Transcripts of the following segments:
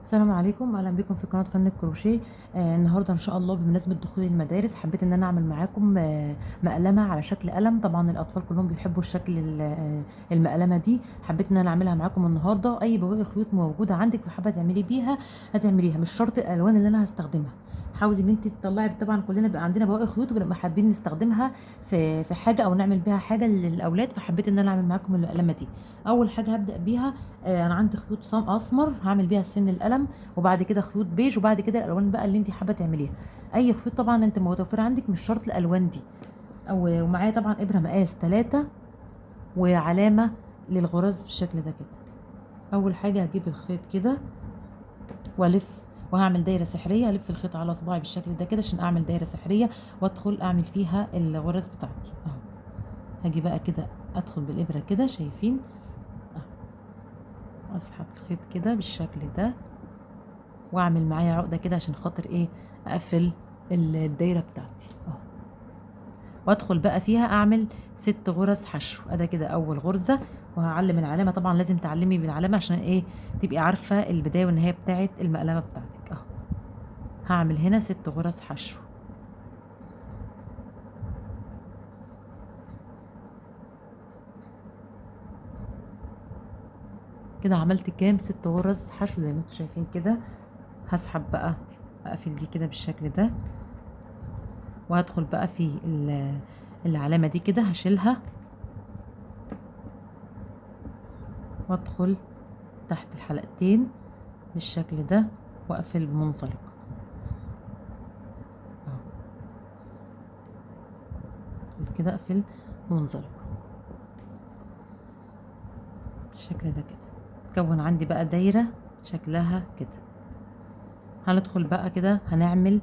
السلام عليكم، اهلا بكم في قناة فن الكروشيه. النهارده ان شاء الله بمناسبة دخول المدارس حبيت ان انا اعمل معاكم مقلمه على شكل قلم. طبعا الاطفال كلهم بيحبوا الشكل المقلمه دي، حبيت ان انا اعملها معاكم النهارده. اي بواقي خيوط موجودة عندك وحابة تعملي بيها هتعمليها، مش شرط الالوان اللي انا هستخدمها. حاولي ان انت تطلعي، طبعا كلنا بيبقى عندنا بواقي خيوط وبنبقى حابين نستخدمها في حاجة او نعمل بيها حاجة للاولاد، فحبيت ان انا اعمل معاكم المقلمه دي. اول حاجة هبدا بيها، انا عندي خيوط اسمر هعمل بيها سن القلم، وبعد كده خيوط بيج، وبعد كده الالوان بقى اللي انت حابة تعمليها. اي خيوط طبعا انت متوفرة عندك، مش شرط الالوان دي. ومعايا طبعا ابره مقاس 3 وعلامة للغرز بالشكل ده كده. اول حاجة هجيب الخيط كده والف، وهعمل دايرة سحريه. الف الخيط على صباعي بالشكل ده كده عشان اعمل دايرة سحريه وادخل اعمل فيها الغرز بتاعتي اهو. هاجي بقى كده ادخل بالابره كده، شايفين اهو، اسحب الخيط كده بالشكل ده واعمل معايا عقده كده عشان خاطر ايه، اقفل الدايرة بتاعتي اهو. وادخل بقى فيها اعمل 6 غرز حشو. ادي كده اول غرزه، وهعلم العلامة. طبعا لازم تعلمي بالعلامة عشان ايه، تبقي عارفه البداية والنهاية بتاعه المقلمه بتاعتك اهو. هعمل هنا 6 غرز حشو. كده عملت كام؟ 6 غرز حشو زي ما انتم شايفين كده. هسحب بقى، اقفل دي كده بالشكل ده، وهدخل بقى في العلامة دي كده، هشيلها وادخل تحت الحلقتين بالشكل ده واقفل بمنزلق اهو كده، اقفل منزلق بالشكل ده كده. تكون عندي بقى دايرة شكلها كده. هندخل بقى كده هنعمل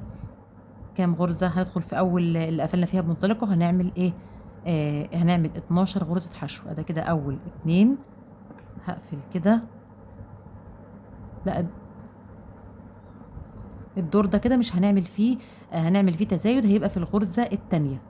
كام غرزة؟ هندخل في اول اللي قفلنا فيها بمنزلقة هنعمل ايه؟ هنعمل 12 غرزة حشو. ده كده اول 2، هقفل كده. لا الدور ده كده مش هنعمل فيه، هنعمل فيه تزايد، هيبقى في الغرزة التانية.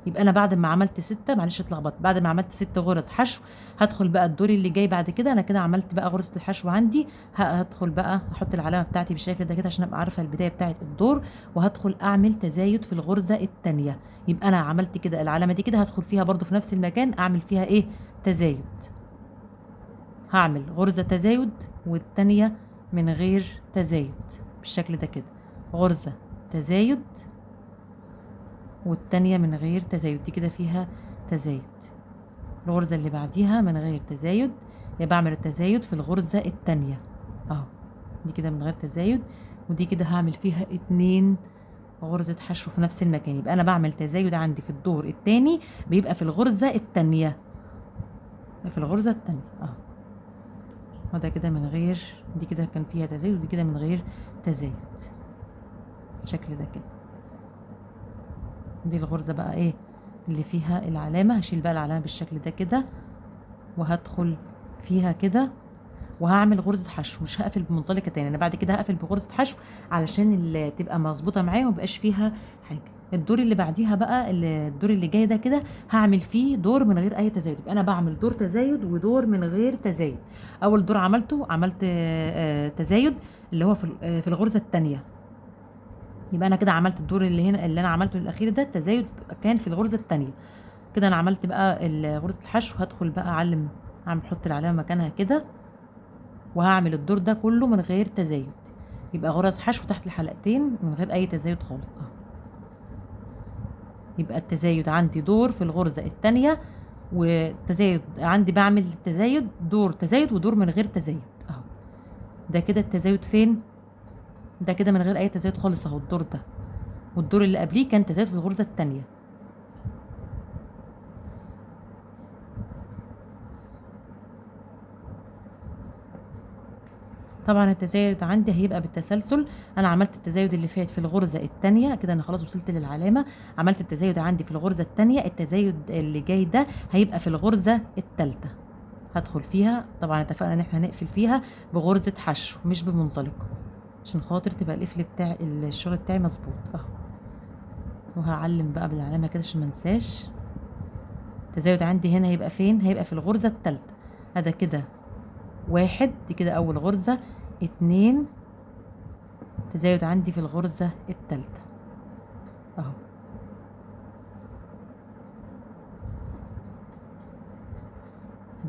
يبقى انا بعد ما عملت 6، معلش اتلخبطت، بعد ما عملت 6 غرز حشو هدخل بقى الدور اللي جاي بعد كده. انا كده عملت بقى غرزة الحشو عندي، هدخل بقى احط العلامة بتاعتي بالشكل ده كده عشان ابقى عارفة البداية بتاعت الدور، وهدخل اعمل تزايد في الغرزة التانية. يبقى انا عملت كده العلامة دي كده، هدخل فيها برضو في نفس المكان اعمل فيها ايه؟ تزايد. هعمل غرزة تزايد والتانية من غير تزايد بالشكل ده كده، غرزة تزايد والتانية من غير تزايد، دي كده فيها تزايد. الغرزة اللي بعديها من غير تزايد، يبقى بعمل التزايد في الغرزة التانية اهو، دي كده من غير تزايد، ودي كده هعمل فيها 2 غرزة حشو في نفس المكان. يبقى انا بعمل تزايد عندي في الدور التاني بيبقى في الغرزة التانية، في الغرزة التانية اهو. وده كده من غير، دي كده كان فيها تزايد، ودي كده من غير تزايد بالشكل ده كده. دي الغرزة بقى ايه اللي فيها العلامة، هشيل بقى العلامة بالشكل ده كده وهدخل فيها كده وهعمل غرزة حشو. مش هقفل بمنزلقة تاني، انا بعد كده هقفل بغرزة حشو علشان تبقى مظبوطة معايا ومبقاش فيها حاجة. الدور اللي بعديها بقى، الدور اللي جاي ده كده هعمل فيه دور من غير اي تزايد. يبقى انا بعمل دور تزايد ودور من غير تزايد. اول دور عملته عملت تزايد اللي هو في الغرزة التانية. يبقى انا كده عملت الدور اللي هنا اللي انا عملته الاخير ده التزايد كان في الغرزة التانية. كده انا عملت بقى غرزة الحشو. هدخل بقى اعلم، اعمل احط العلامة مكانها كده، وهعمل الدور ده كله من غير تزايد. يبقى غرز حشو تحت الحلقتين من غير اي تزايد خالص اهو. يبقى التزايد عندي دور في الغرزة التانية، وتزايد عندي بعمل التزايد دور تزايد ودور من غير تزايد اهو. ده كده التزايد فين؟ ده كده من غير اي تزايد خالص اهو الدور ده، والدور اللي قبليه كان تزايد في الغرزة التانية. طبعا التزايد عندي هيبقى بالتسلسل. انا عملت التزايد اللي فات في الغرزة التانية كده، انا خلاص وصلت للعلامة. عملت التزايد عندي في الغرزة التانية، التزايد اللي جاي ده هيبقى في الغرزة التالتة هدخل فيها. طبعا اتفقنا ان احنا هنقفل فيها بغرزة حشو مش بمنزلقة عشان خاطر تبقى القفل بتاع الشغل بتاعي مظبوط اهو. وهعلم بقى بالعلامة كده عشان ما انساش. التزايد عندي هنا هيبقى فين؟ هيبقى في الغرزة التالتة. هذا كده 1، دي كده اول غرزة، 2، تزايد عندي في الغرزة التالتة اهو.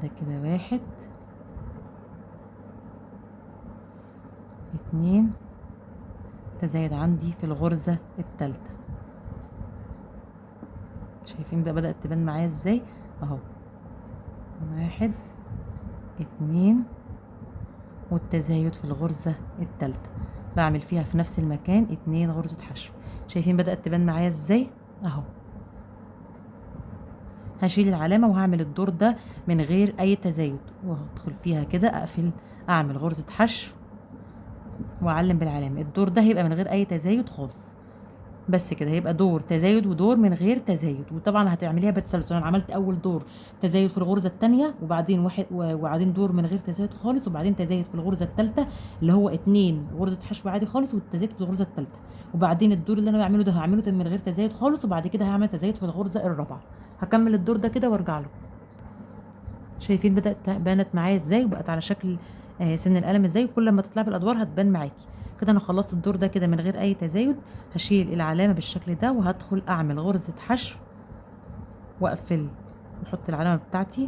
ده كده 1 2، تزايد عندي في الغرزة التالتة. شايفين بقى بدأت تبان معايا ازاي اهو، 1 2، والتزايد في الغرزة التالتة بعمل فيها في نفس المكان 2 غرزة حشو. شايفين بدأت تبان معايا ازاي اهو. هشيل العلامة وهعمل الدور ده من غير اي تزايد، وهدخل فيها كده اقفل، اعمل غرزة حشو واعلم بالعلامة. الدور ده هيبقى من غير اي تزايد خالص، بس كده هيبقى دور تزايد ودور من غير تزايد. وطبعا هتعمليها بالتسلسل. انا عملت اول دور تزايد في الغرزه الثانية، وبعدين واحد، وبعدين دور من غير تزايد خالص، وبعدين تزايد في الغرزه الثالثة اللي هو 2 غرزه حشو عادي خالص، والتزايد في الغرزه الثالثة. وبعدين الدور اللي انا بعمله ده هعمله من غير تزايد خالص، وبعد كده هعمل تزايد في الغرزه الرابعة. هكمل الدور ده كده وارجع لكم. شايفين بدات بانت معايا ازاي، وبقت على شكل سن القلم ازاي، وكل ما تطلع بالادوار هتبان معاكي كده. انا خلصت الدور ده كده من غير اي تزايد. هشيل العلامة بالشكل ده وهدخل اعمل غرزه حشو واقفل واحط العلامة بتاعتي،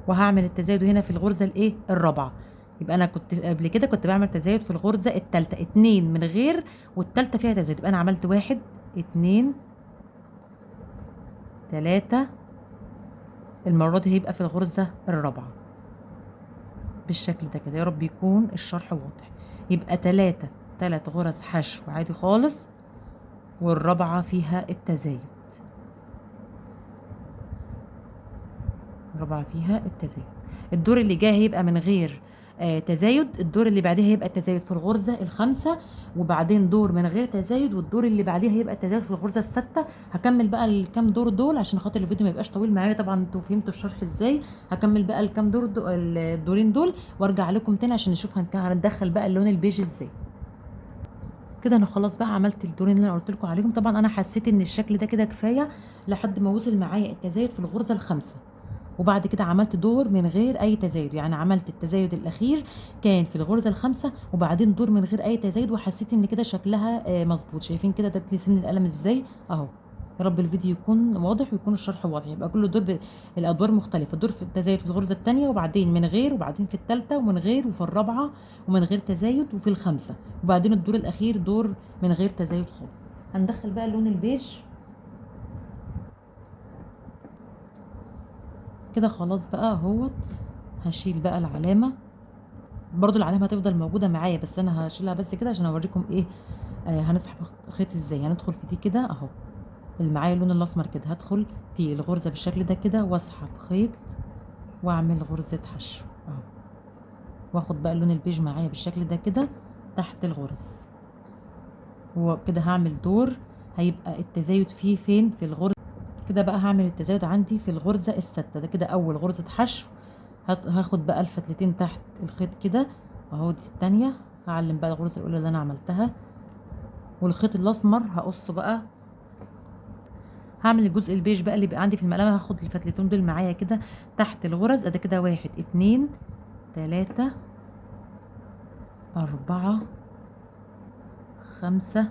وهعمل التزايد هنا في الغرزه الايه الرابعة. يبقى انا كنت قبل كده كنت بعمل تزايد في الغرزه الثالثة، 2 من غير والثالثة فيها تزايد. يبقى انا عملت 1 2 3، المرة دي هيبقى في الغرزه الرابعة بالشكل ده كده. يا رب يكون الشرح واضح. يبقى 3 غرز حشو عادي خالص، والرابعة فيها التزايد، الرابعة فيها التزايد. الدور اللي جاي هيبقى من غير تزايد، الدور اللي بعديه هيبقى التزايد في الغرزة الخامسة، وبعدين دور من غير تزايد، والدور اللي بعديه هيبقى التزايد في الغرزة السادسة. هكمل بقى الكام دور دول عشان خاطر الفيديو ما يبقاش طويل معايا. طبعا انتوا فهمتوا الشرح ازاي. هكمل بقى الكام دور الدورين دول وارجع لكم تاني عشان نشوف هندخل بقى اللون البيج ازاي. كده انا خلاص بقى عملت الدورين اللي انا قلت لكم عليهم. طبعا انا حسيت ان الشكل ده كده كفاية لحد ما وصل معايا التزايد في الغرزه الخامسة، وبعد كده عملت دور من غير اي تزايد. يعني عملت التزايد الاخير كان في الغرزه الخامسة، وبعدين دور من غير اي تزايد، وحسيت ان كده شكلها مظبوط. شايفين كده ده سن القلم ازاي اهو. يا رب الفيديو يكون واضح ويكون الشرح واضح. يبقى كل دور الادوار مختلفة، دور في التزايد في الغرزه الثانية، وبعدين من غير، وبعدين في الثالثة ومن غير، وفي الرابعة ومن غير تزايد، وفي الخامسة، وبعدين الدور الاخير دور من غير تزايد خالص. هندخل بقى اللون البيج كده. خلاص بقى اهوت. هشيل بقى العلامة، برضو العلامة هتفضل موجودة معايا بس انا هشيلها بس كده عشان اوريكم ايه هنسحب خيط ازاي. هندخل في دي كده اهو، اللي معايا اللون الاسمر كده، هدخل في الغرزه بالشكل ده كده واسحب خيط واعمل غرزه حشو اهو، واخد بقى اللون البيج معايا بالشكل ده كده تحت الغرز. وكده هعمل دور هيبقى التزايد فيه فين؟ في الغرزه كده. بقى هعمل التزايد عندي في الغرزه السادسة. ده كده اول غرزه حشو. هاخد بقى الفتلتين تحت الخيط كده اهو، دي الثانية. هعلم بقى الغرزه الاولى اللي انا عملتها، والخيط الاسمر هقصه بقى. هعمل الجزء البيج بقى اللي بقى عندي في المقلمه، هاخد الفتلتين دول معايا كده تحت الغرز. ادي كده 1 2 3 4 5،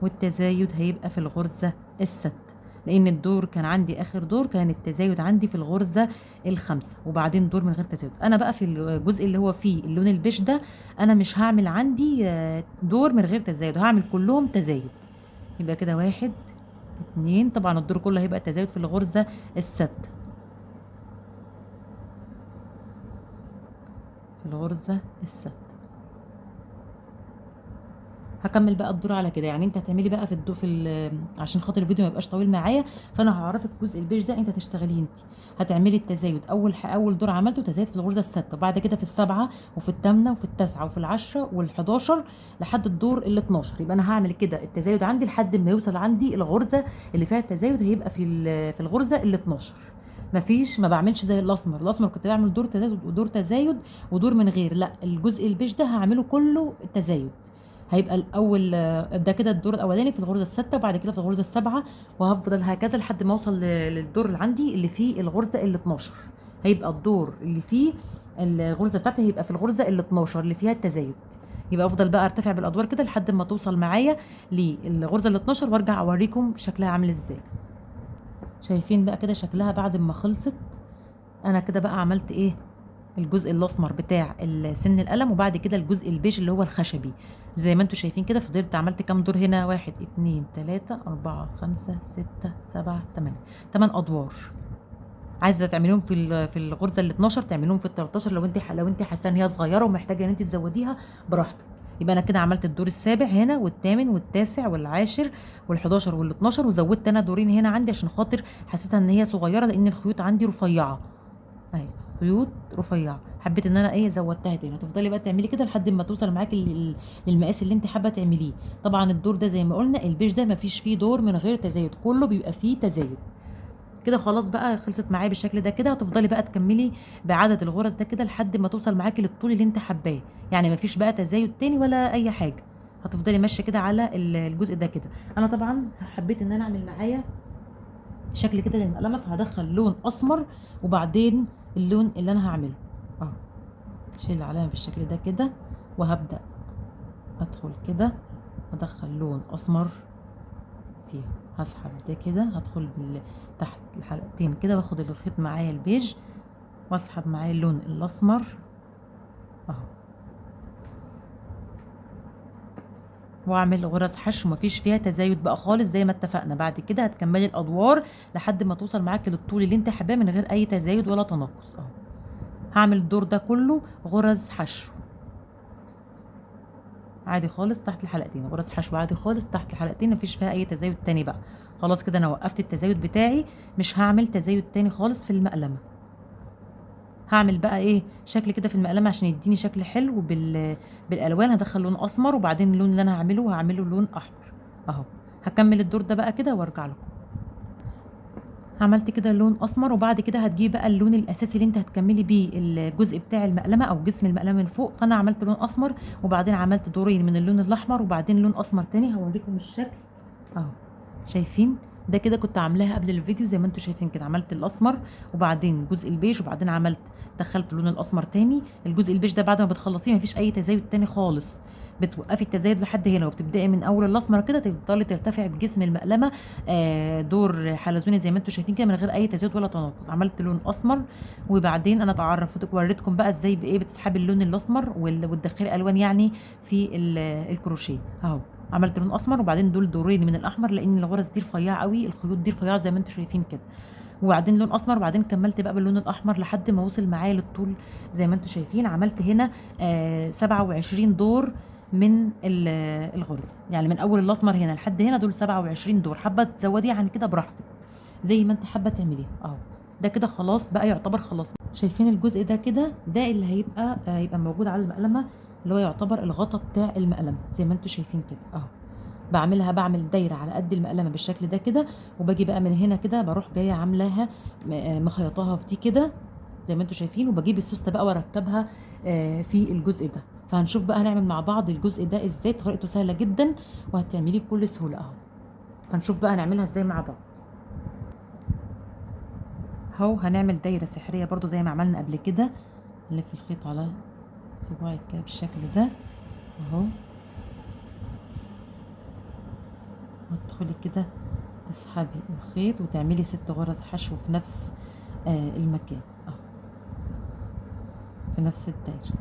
والتزايد هيبقى في الغرزه السادسة، لان الدور كان عندي اخر دور كان التزايد عندي في الغرزه الخامسة، وبعدين دور من غير تزايد. انا بقى في الجزء اللي هو فيه اللون البيج ده انا مش هعمل عندي دور من غير تزايد، هعمل كلهم تزايد. يبقى كده 1 2، طبعا الدور كله هيبقى تزايد في الغرزه السادسة، في الغرزه السادسة. هكمل بقى الدور على كده. يعني انت هتعملي بقى في الدور في عشان خاطر الفيديو ما يبقاش طويل معايا، فانا هعرفك الجزء البيج ده انت هتشتغليه انت. هتعملي التزايد اول دور عملته تزايد في الغرزه السادسة، وبعد كده في السابعة وفي الثامنة وفي التاسعة وفي العاشرة وال11 لحد الدور ال12. يبقى انا هعمل كده التزايد عندي لحد ما يوصل عندي الغرزه اللي فيها التزايد، هيبقى في الغرزه ال12. مفيش، ما بعملش زي الاسمر. الاسمر كنت بعمل دور تزايد ودور تزايد ودور من غير، لا الجزء البيج ده هعمله كله تزايد. هيبقى الاول ده كده الدور الاولاني في الغرزه السادسة، وبعد كده في الغرزه السابعة، وهفضل هكذا لحد ما اوصل للدور اللي عندي اللي فيه الغرزه ال12. هيبقى الدور اللي فيه الغرزه بتاعتي هيبقى في الغرزه ال 12 اللي فيها التزايد. يبقى افضل بقى ارتفع بالادوار كده لحد ما توصل معايا للغرزه ال 12، وارجع اوريكم شكلها عامل ازاي. شايفين بقى كده شكلها بعد ما خلصت؟ انا كده بقى عملت ايه؟ الجزء الاسمر بتاع سن القلم، وبعد كده الجزء البيج اللي هو الخشبي زي ما انتم شايفين كده. فضلت عملت كام دور هنا؟ 1 2 3 4 5 6 7 8، 8 ادوار. عايزه تعمليهم في الغرزه ال 12 تعمليهم في ال 13، لو انت حاسه ان هي صغيرة ومحتاجة ان انت تزوديها براحتك. يبقى انا كده عملت الدور السابع هنا والثامن والتاسع والعاشر وال11 وال12، وزودت انا دورين هنا عندي عشان خاطر حسيتها ان هي صغيرة، لان الخيوط عندي رفيعة اهي، خيوط رفيعة، حبيت ان انا ايه زودتها تاني. هتفضلي بقى تعملي كده لحد ما توصل معاكي للمقاس اللي انت حابة تعمليه. طبعا الدور ده زي ما قلنا البيج ده مفيش فيه دور من غير تزايد، كله بيبقى فيه تزايد كده. خلاص بقى خلصت معايا بالشكل ده كده. هتفضلي بقى تكملي بعدد الغرز ده كده لحد ما توصل معاكي للطول اللي انت حباه، يعني مفيش بقى تزايد تاني ولا اي حاجة. هتفضلي ماشية كده على الجزء ده كده. انا طبعا حبيت ان انا اعمل معايا شكل كده للمقلمه، فهدخل لون اسمر وبعدين اللون اللي انا هعمله اهو. شيل العلامة بالشكل ده كده، وهبدا ادخل كده ادخل لون اسمر فيها، هسحب ده كده، هدخل تحت الحلقتين كده، واخد الخيط معايا البيج واسحب معايا اللون الاسمر اهو، واعمل غرز حشو مفيش فيها تزايد بقى خالص زي ما اتفقنا. بعد كده هتكملي الادوار لحد ما توصل معاكي للطول اللي انت حباه من غير اي تزايد ولا تناقص اهو. هعمل الدور ده كله غرز حشو عادي خالص تحت الحلقتين، غرز حشو عادي خالص تحت الحلقتين، مفيش فيها اي تزايد تاني بقى. خلاص كده انا وقفت التزايد بتاعي، مش هعمل تزايد تاني خالص في المقلمه. هعمل بقى ايه شكل كده في المقلمه عشان يديني شكل حلو بالالوان. هدخل لون اسمر وبعدين اللون اللي انا هعمله لون احمر اهو. هكمل الدور ده بقى كده وارجع لكم. عملت كده لون اسمر، وبعد كده هتجيبي بقى اللون الاساسي اللي انت هتكملي بيه الجزء بتاع المقلمه او جسم المقلمه من فوق. فانا عملت لون اسمر وبعدين عملت دورين من اللون الاحمر وبعدين لون اسمر تاني. هوريكم الشكل اهو، شايفين ده كده كنت عاملاها قبل الفيديو زي ما انتم شايفين كده. عملت الاسمر وبعدين جزء البيج وبعدين عملت دخلت اللون الاسمر تاني. الجزء البيج ده بعد ما بتخلصيه مفيش اي تزايد تاني خالص، بتوقفي التزايد لحد هنا وبتبداي من اول الاسمر كده، تفضلي ترتفعي بجسم المقلمه دور حلزوني زي ما انتم شايفين كده من غير اي تزايد ولا تناقص. عملت لون اسمر وبعدين انا تعرفتك وريتكم بقى ازاي بايه بتسحبي اللون الاسمر وتدخلي الوان يعني في الكروشيه اهو. عملت لون اسمر وبعدين دول دورين من الاحمر لان الغرز دي رفيعة قوي، الخيوط دي رفيعة زي ما انتم شايفين كده، وبعدين لون اسمر وبعدين كملت بقى باللون الاحمر لحد ما وصل معايا للطول زي ما انتم شايفين. عملت هنا 27 دور من الغرزه، يعني من اول الاسمر هنا لحد هنا دول 27 دور. حابة تزودي عن كده براحتك زي ما انت حابة تعمليها اهو. ده كده خلاص بقى يعتبر خلصنا. شايفين الجزء ده كده، ده اللي هيبقى موجود على المقلمه اللي هو يعتبر الغطا بتاع المقلمه زي ما انتم شايفين كده اهو. بعمل دايرة على قد المقلمه بالشكل ده كده، وباجي بقى من هنا كده بروح جاية عاملاها مخيطاها في دي كده زي ما انتم شايفين، وبجيب السوسته بقى واركبها في الجزء ده. فهنشوف بقى هنعمل مع بعض الجزء ده ازاي، طريقته سهلة جدا وهتعمليه بكل سهولة اهو. هنشوف بقى هنعملها ازاي مع بعض اهو. هنعمل دايرة سحريه برضو زي ما عملنا قبل كده، نلف الخيط على صباعك كده بالشكل ده اهو، وتدخلي كده تسحبي الخيط وتعملي 6 غرز حشو في نفس المكان اهو، في نفس الدايرة.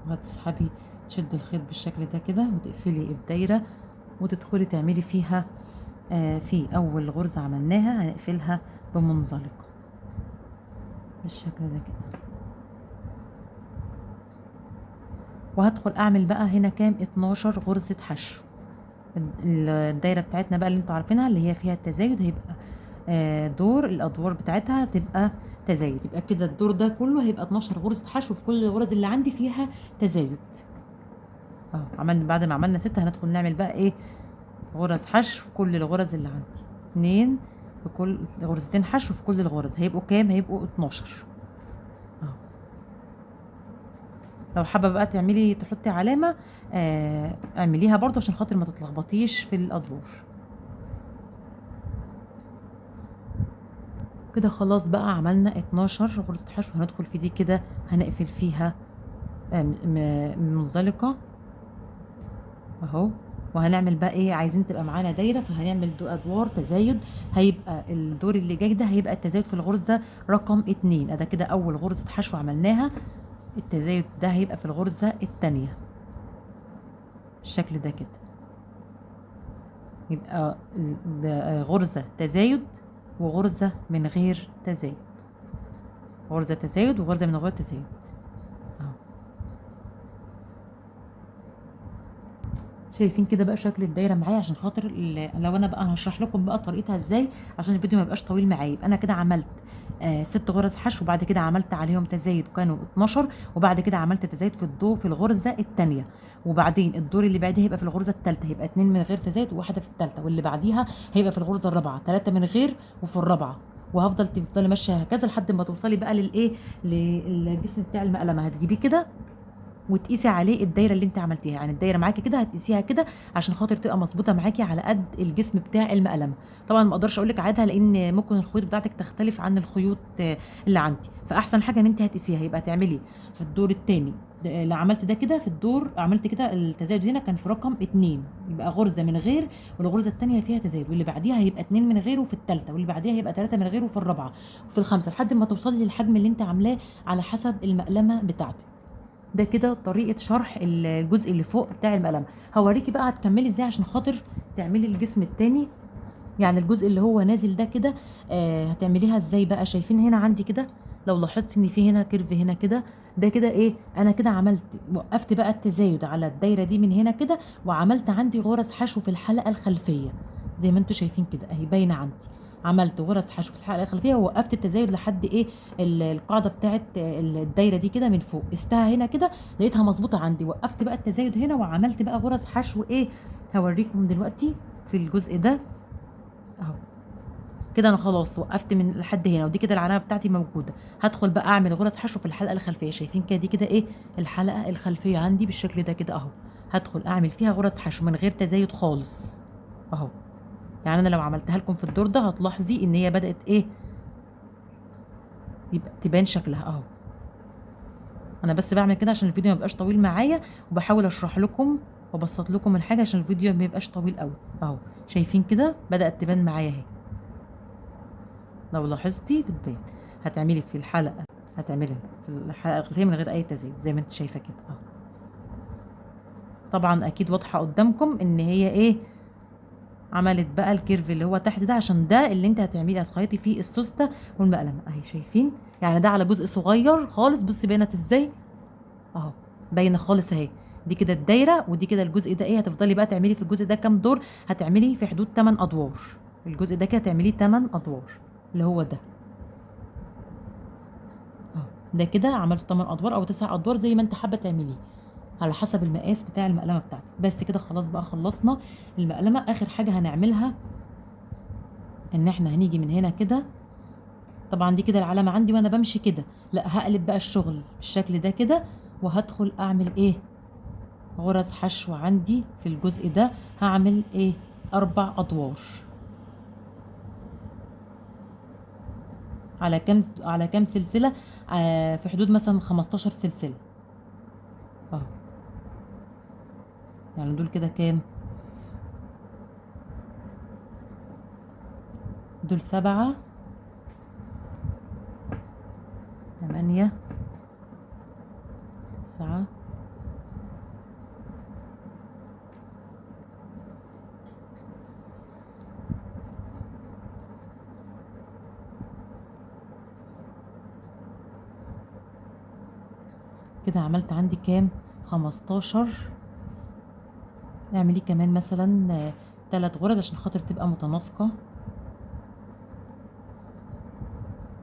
وهتسحبي تشد الخيط بالشكل ده كده وتقفلي الدايرة وتدخلي تعملي فيها في اول غرزه عملناها هنقفلها بمنزلقه بالشكل ده كده. وهدخل اعمل بقى هنا كام 12 غرزه حشو. الدايرة بتاعتنا بقى اللي انتوا عارفينها اللي هي فيها التزايد، هيبقى دور الادوار بتاعتها تبقى تزايد، يبقى كده الدور ده كله هيبقى 12 غرزه حشو في كل الغرز اللي عندي فيها تزايد اهو. عملنا بعد ما عملنا 6 هندخل نعمل بقى ايه غرز حشو في كل الغرز اللي عندي، 2 في كل غرزتين حشو في كل الغرز، هيبقوا كام؟ هيبقوا 12 اهو. لو حابة بقى تعملي تحطي علامة اعمليها برضو عشان خاطر ما تتلخبطيش في الادوار. كده خلاص بقى عملنا 12 غرزه حشو. هندخل في دي كده هنقفل فيها منزلقه اهو. وهنعمل بقى ايه؟ عايزين تبقى معانا دايرة، فهنعمل ادوار تزايد. هيبقى الدور اللي جاي ده هيبقى التزايد في الغرزه رقم 2. ده كده اول غرزه حشو عملناها، التزايد ده هيبقى في الغرزه الثانية بالشكل ده كده. يبقى غرزه تزايد وغرزه من غير تزايد، غرزه تزايد وغرزه من غير تزايد اهو. شايفين كده بقى شكل الدايرة معايا؟ عشان خاطر لو انا بقى هشرح لكم بقى طريقتها ازاي عشان الفيديو ما يبقاش طويل معايا. يبقى انا كده عملت 6 غرز حشو، وبعد كده عملت عليهم تزايد كانوا 12، وبعد كده عملت تزايد في الدور في الغرزه الثانية، وبعدين الدور اللي بعديه هيبقى في الغرزه الثالثة، هيبقى 2 من غير تزايد وواحدة في الثالثة، واللي بعديها هيبقى في الغرزه الرابعة 3 من غير وفي الرابعة، وهفضل تفضلي ماشية هكذا لحد ما توصلي بقى للايه، للجسم بتاع المقلمه. هتجيبيه كده وتقيسي عليه الدايرة اللي انت عملتيها، يعني الدايرة معاكي كده هتقيسيها كده عشان خاطر تبقى مظبوطة معاكي على قد الجسم بتاع المقلمه. طبعا ما اقدرش اقول لك عادها لان ممكن الخيوط بتاعتك تختلف عن الخيوط اللي عندي، فاحسن حاجة ان انت هتقيسيها. يبقى تعملي في الدور الثاني اللي عملت ده كده، في الدور عملت كده التزايد هنا كان في رقم 2، يبقى غرزه من غير والغرزه الثانية فيها تزايد، واللي بعديها هيبقى 2 من غيره في الثالثة، واللي بعديها هيبقى 3 من غيره في الرابعة وفي الخامسة، لحد ما توصلي للحجم اللي انت عاملاه على حسب المقلمه بتاعتك. ده كده طريقه شرح الجزء اللي فوق بتاع المقلمه. هوريكي بقى هتكملي ازاي عشان خاطر تعملي الجسم التاني، يعني الجزء اللي هو نازل ده كده هتعمليها ازاي بقى. شايفين هنا عندي كده، لو لاحظت ان في هنا curve هنا كده، ده كده ايه، انا كده عملت وقفت بقى التزايد على الدايرة دي من هنا كده، وعملت عندي غرز حشو في الحلقة الخلفية زي ما انتم شايفين كده اهي باينة عندي. عملت غرز حشو في الحلقة الخلفية ووقفت التزايد لحد ايه القاعدة بتاعت الدايرة دي كده من فوق، قستها هنا كده لقيتها مظبوطة عندي، وقفت بقى التزايد هنا وعملت بقى غرز حشو ايه، هوريكم دلوقتي في الجزء ده اهو. كده انا خلاص وقفت من لحد هنا، ودي كده العلامة بتاعتي موجودة. هدخل بقى اعمل غرز حشو في الحلقة الخلفية. شايفين كده دي كده ايه الحلقة الخلفية عندي بالشكل ده كده اهو. هدخل اعمل فيها غرز حشو من غير تزايد خالص اهو. يعني انا لو عملتها لكم في الدور ده هتلاحظي ان هي بدات ايه يبقى تبان شكلها اهو. انا بس بعمل كده عشان الفيديو ما يبقاش طويل معايا، وبحاول اشرح لكم وابسط لكم الحاجة عشان الفيديو ما يبقاش طويل قوي اهو. شايفين كده بدات تبان معايا اهي، لو لاحظتي بتبان. هتعملي في الحلقة، هتعملي في الحلقة الخلفية من غير اي تزايد زي ما انت شايفه كده اهو. طبعا اكيد واضحة قدامكم ان هي ايه عملت بقى ال curve اللي هو تحت ده، عشان ده اللي انت هتعملي هتخيطي فيه السوسته والمقلمه اهي. شايفين يعني ده على جزء صغير خالص، بصي بانت ازاي اهو، باينة خالص اهي. دي كده الدايرة ودي كده الجزء ده ايه. هتفضلي بقى تعملي في الجزء ده كام دور؟ هتعملي في حدود 8 ادوار. الجزء ده كده هتعمليه 8 ادوار اللي هو ده اهو. ده كده عملته 8 ادوار او 9 ادوار زي ما انت حابة تعمليه على حسب المقاس بتاع المقلمه بتاعتك. بس كده خلاص بقى خلصنا المقلمه. اخر حاجة هنعملها ان احنا هنيجي من هنا كده، طبعا دي كده العلامة عندي وانا بمشي كده، لا هقلب بقى الشغل بالشكل ده كده، وهدخل اعمل ايه غرز حشو عندي في الجزء ده. هعمل ايه 4 ادوار على كام، على كام سلسلة؟ في حدود مثلا 15 سلسلة اهو. يعني دول كده كام؟ دول 7 8 9 كده. عملت عندي كام؟ 15. اعملي كمان مثلا 3 غرز عشان خاطر تبقى متناسقه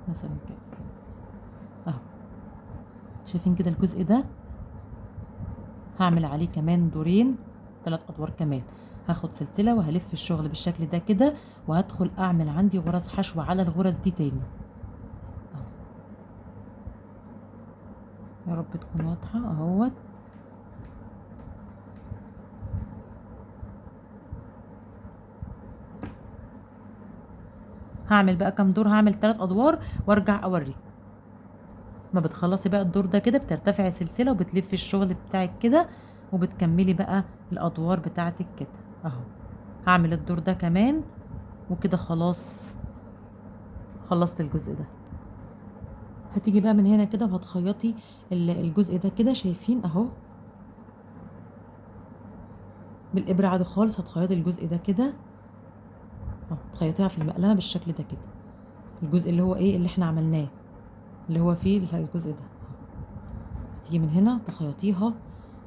مثلا كده اهو. شايفين كده الجزء ده هعمل عليه كمان دورين، 3 ادوار كمان. هاخد سلسلة وهلف الشغل بالشكل ده كده، وهدخل اعمل عندي غرز حشو على الغرز دي تاني اهو. يا رب رب تكون واضحة اهوت. هعمل بقى كام دور؟ هعمل 3 ادوار وارجع اوريكم. ما بتخلصي بقى الدور ده كده بترتفعي سلسلة وبتلفي الشغل بتاعك كده، وبتكملي بقى الادوار بتاعتك كده اهو. هعمل الدور ده كمان وكده خلاص خلصت الجزء ده. هتيجي بقى من هنا كده وهتخيطي الجزء ده كده، شايفين اهو بالابره عادي خالص. هتخيطي الجزء ده كده اهو، تخيطيها في المقلمه بالشكل ده كده، الجزء اللي هو ايه اللي احنا عملناه اللي هو فيه الجزء ده. هتيجي من هنا تخيطيها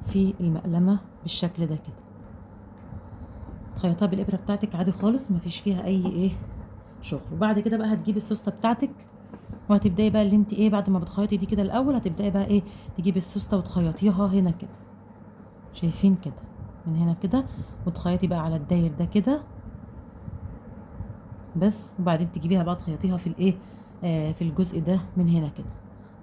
في المقلمه بالشكل ده كده، تخيطيها بالابره بتاعتك عادي خالص، مفيش فيها اي ايه شغل. وبعد كده بقى هتجيبي السوسته بتاعتك وهتبداي بقى اللي انت ايه بعد ما بتخيطي دي كده الاول، هتبداي بقى ايه تجيبي السوسته وتخيطيها هنا كده، شايفين كده من هنا كده، وتخيطي بقى على الداير ده كده بس. وبعدين تجيبيها بقى تخيطيها في الايه في الجزء ده من هنا كده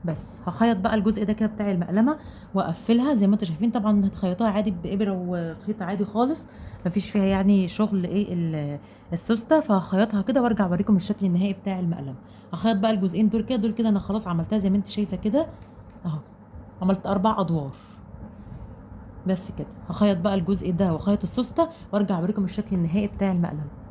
بس. هخيط بقى الجزء ده كده بتاع المقلمه واقفلها زي ما انتم شايفين. طبعا هتخيطوها عادي بابره وخيط عادي خالص، مفيش فيها يعني شغل ايه السوسته. فهخيطها كده وارجع اوريكم الشكل النهائي بتاع المقلمه. هخيط بقى الجزئين دول كده، دول كده انا خلاص عملتها زي ما انت شايفه كده اهو، عملت 4 ادوار بس كده. هخيط بقى الجزء ده واخيط السوسته وارجع اوريكم الشكل النهائي بتاع المقلمه.